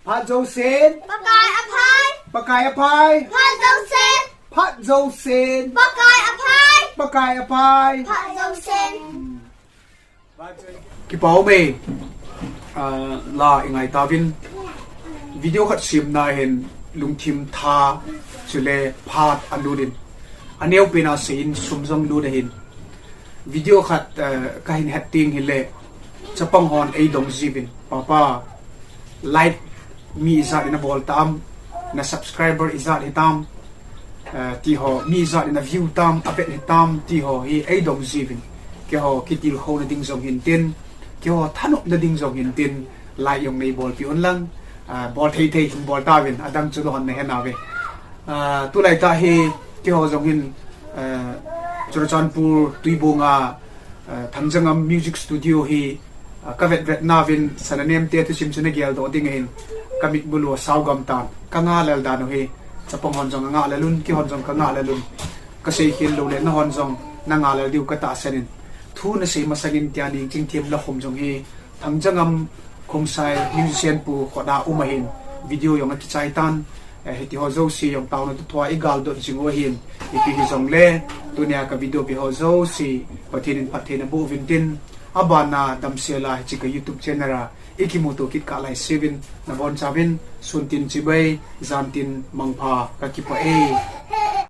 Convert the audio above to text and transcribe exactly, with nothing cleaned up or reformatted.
Phat jousen. Pakai aphai. Pakai aphai. Phat jousen. Phat jousen. Pakai aphai. Pakai aphai. Phat jousen. Kipa ume. Ah, la i ngai tauvin. Video khat semna hin lungthim tha chule phat alut in. Aneo pen a seiyin sum jong lut ahin. Video khat, eh, kahin het ding hile, chapang hon eidong jiuvin, "Papa, like mi ijat in abol tam, na subscriber ijat hitam, eh, ti ho, mi ijat in aview tam, avet hitam," ti ho hi eidong jiuvin. Keiho kitilkhouna ding jong hintin, keiho thanopna ding jong hintin, like jong neibolpeh un lang, eh, bol thei thei hin bol tauvin, adang chu nahon nahe nauve. Ah, tulai tah hi keiho jong hin, eh, Churachandpur Tuibong a, eh, Thangjangam Music Studio hi, ah, kavet vet nauvin, Sananem te thusim chu nageldoh ding ahin, kamit bulu asao gam tan, kanga lel dan u hi, chapang hon jong anga lel un, keihon jong kanga lel un, kasei khel loule nahon jong nanga lel diu katahsan in, thu nasei masangin tia ning chingthim lakhum jong hi, Thangjangam Khongsai musician pu khut a um ahin, video jong akichai tan, eh, hiti ho jouse jong taona toh thua igaldot jing u ahin, ipi hijongle, tunia ka video ve ho jouse, Pathen in phattheina boh uvin tin, abana damsel a hiche ka YouTube channel a ikimuto kit kah laiseu vin, nabonchauvin, sun tin chibai, jan tin mangpha, kakipah e.